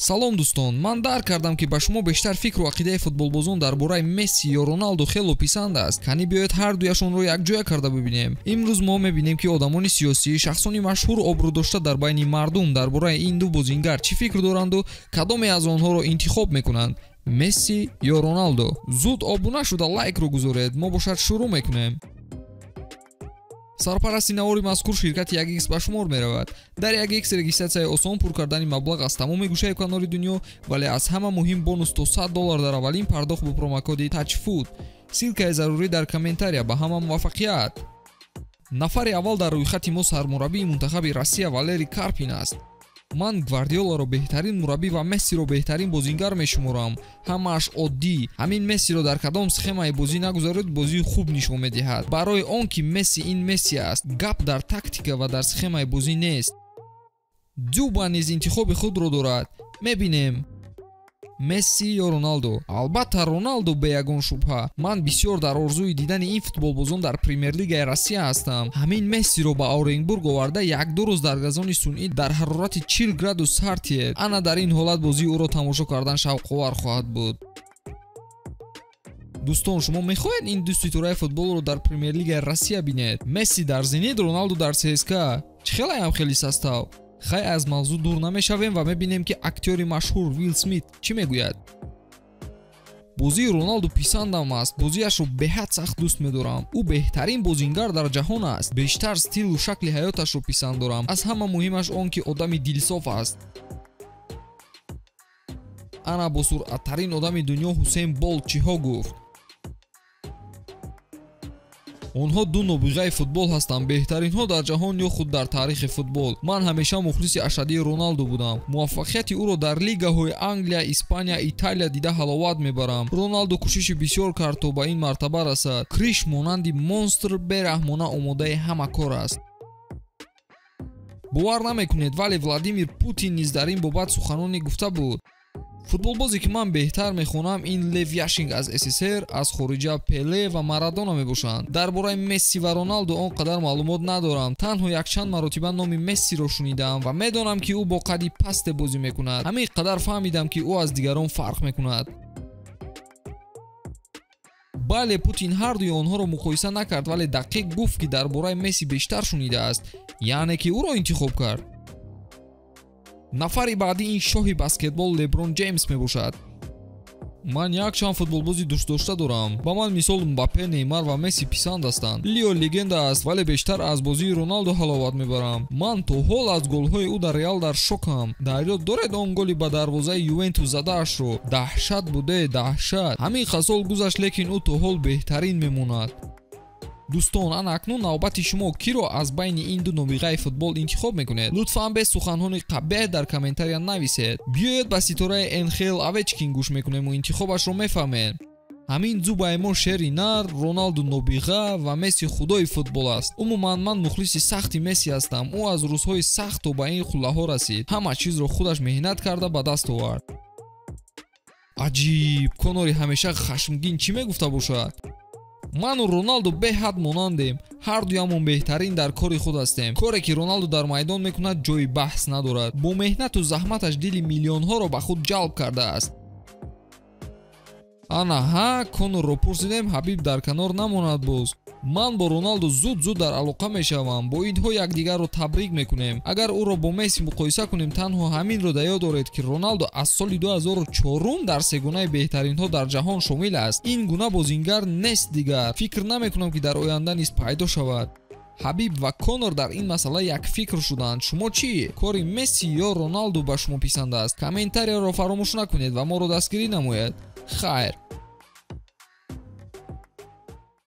Салом дӯстон, ман дарк кардам, ки ба шумо бештар фикру ақидаи футболбозон дар бораи Месси ё Роналду хело писанд аст. Кани биёед ҳар дуяшонро якҷоя карда бибинем. Имрӯз мо мебинем, ки одамони сиёсӣ, шахсони машҳуру обрӯдошта дар байни мардум дар бораи ин ду бозингар чӣ фикр доранду кадоме аз онҳоро интихоб мекунанд: Месси ё Роналду. Зуд обуна шуда лайкро гузоред, мо бошад шурӯъ мекунем. Сарпарасти навори мазкур ширкати 1x ба шумор меравад. Дар 1x регистратсияи осон, пур кардани маблағ аз тамоми гӯшаю канори дунё, вале аз ҳама муҳим бонус то $100 дар аввалин пардохт бо промокоди TAJFOOT. Ссылкаи зарурӣ дар комментария. Ба ҳама муваффақият. Нафари аввал дар рӯйхати мо сармураббии мунтахаби Россия Валерий Карпин аст. Ман Гвардиоларо беҳтарин мураббӣ ва Мессиро беҳтарин бозингар мешуморам. Ҳамааш оддӣ. Ҳамин Мессиро дар кадом схемаи бозӣ нагузоред, бозии хуб нишон медиҳад. Барои он ки Месси ин Месси аст, гап дар тактика ва дар схемаи бозӣ нест. Дзюба низ интихоби худро дорад. Мебинем. Месси ё Роналду? Албатта Роналду, бе ягон шубҳа. Ман бисёр дар орзуи дидани ин футболбозон дар Премер-лигаи Россия ҳастам. Ҳамин Мессиро ба Оренбург оварда як-ду рӯз дар газони сунъӣ дар ҳарорати 40 градус сар тиед. Ана дар ин ҳолат бозии ӯро тамошо кардан шавқовар хоҳад буд. Дӯстон, шумо мехоҳед ин ду ситораи футболро дар Премер-лигаи Россия бинед? Месси дар Зенит, Роналду дар ЦСКА. Чӣ хелаям хеле состав? Хай, аз мавзӯъ дур намешавем ва мебинем, ки актёри машҳур Вилл Смит чӣ мегӯяд. Бозии Роналду писандам аст. Бозиашро беҳад сахт дӯст медорам. Ӯ беҳтарин бозингар дар ҷаҳон аст. Бештар стилу шакли ҳаёташро писанд дорам. Аз ҳама муҳимаш он, ки одами дилсоф аст. Ана босуръаттарин одами дунё Ҳусейн Болт чиҳо гуфт? Онҳо ду нобиғаи футбол ҳастанд, беҳтаринҳо дар ҷаҳон ё худ дар таърихи футбол. Ман ҳамеша мухлиси ашаддии Роналду будам. Муваффақияти ӯро дар лигаҳои Англия, Испания, Италия дида ҳаловат мебарам. Роналду кӯшиши бисёр кард, то ба ин мартаба расад. Криш монанди монстр бераҳмона омодаи ҳама кор аст. Бовар намекунед, вале Владимир Путин низ дар ин бобат суханоне гуфта буд. Футболбозе, ки ман беҳтар мехонам, ин Лев Яшин аз СССР, аз хориҷа Пеле ва Марадона мебошанд. Дар бораи Месси ва Роналду он қадар маълумот надорам. Танҳо якчанд маротиба номи Мессиро шунидаам ва медонам, ки ӯ бо қадди пасте бозӣ мекунад. Ҳамин қадар фаҳмидам, ки ӯ аз дигарон фарқ мекунад. Бале, Путин ҳар дуи онҳоро муқоиса накард, вале дақиқ гуфт, ки дар бораи Месси бештар шунидааст, яъне ки ӯро интихоб кард. Нафари баъдӣ ин шоҳи баскетбол Леброн Ҷеймс мебошад. Ман якчанд футболбози дӯстдошта дорам. Ба ман мисол Мбаппе, Неймар ва Месси писанд ҳастанд. Лио легенда аст, вале бештар аз бозии Роналду ҳаловат мебарам. Ман то ҳол аз голҳои ӯ дар Реал дар шокам. Дар ёд доред он голи ба дарвозаи Ювентус задаашро? Даҳшат буде, даҳшат. Ҳамин қасол гузашт, лекин ӯ то ҳол беҳтарин мемонад. Дӯстон, ана акнун навбати шумо. Киро аз байни ин ду нобиғаи футбол интихоб мекунед? Лутфан без суханҳои қабеҳ дар комментария нависед. Биёед ба ситораи НХЛ Овечкин гӯш мекунему интихобашро мефаҳмем. Ҳамин зубаи мо шери нар, Роналду нобиға ва Месси худои футбол аст. Умуман ман мухлиси сахти Месси ҳастам. Ӯ аз рӯзҳои сахт то ба ин қуллаҳо расид. Ҳама чизро худаш меҳнат карда ба даст овард. Аҷиб, Конори ҳамеша хашмгин чӣ мегуфта бошад? Ману Роналду беҳад монандем. Ҳар дуямон беҳтарин дар кори худ ҳастем. Коре, ки Роналду дар майдон мекунад, ҷои баҳс надорад. Бо меҳнату заҳматаш дили миллионҳоро ба худ ҷалб кардааст. Ана ҳа, Конорро пурсидем, Ҳабиб дар канор намонад боз. Ман бо Роналду зуд-зуд дар алоқа мешавам. Бо инҳо якдигарро табрик мекунем. Агар ӯро бо Месси муқоиса кунем, танҳо ҳаминро дар ёд доред, ки Роналду аз соли 2004 дар сегонаи беҳтаринҳо дар ҷаҳон шомил аст. Ин гуна бозингар нест дигар. Фикр намекунам, ки дар оянда низ пайдо шавад. Ҳабиб ва Конор дар ин масъала якфикр шуданд. Шумо чӣ? Кори Месси ё Роналду ба шумо писанд аст? Комментарияро фаромӯш накунед ва моро дастгирӣ намоед. Хайр.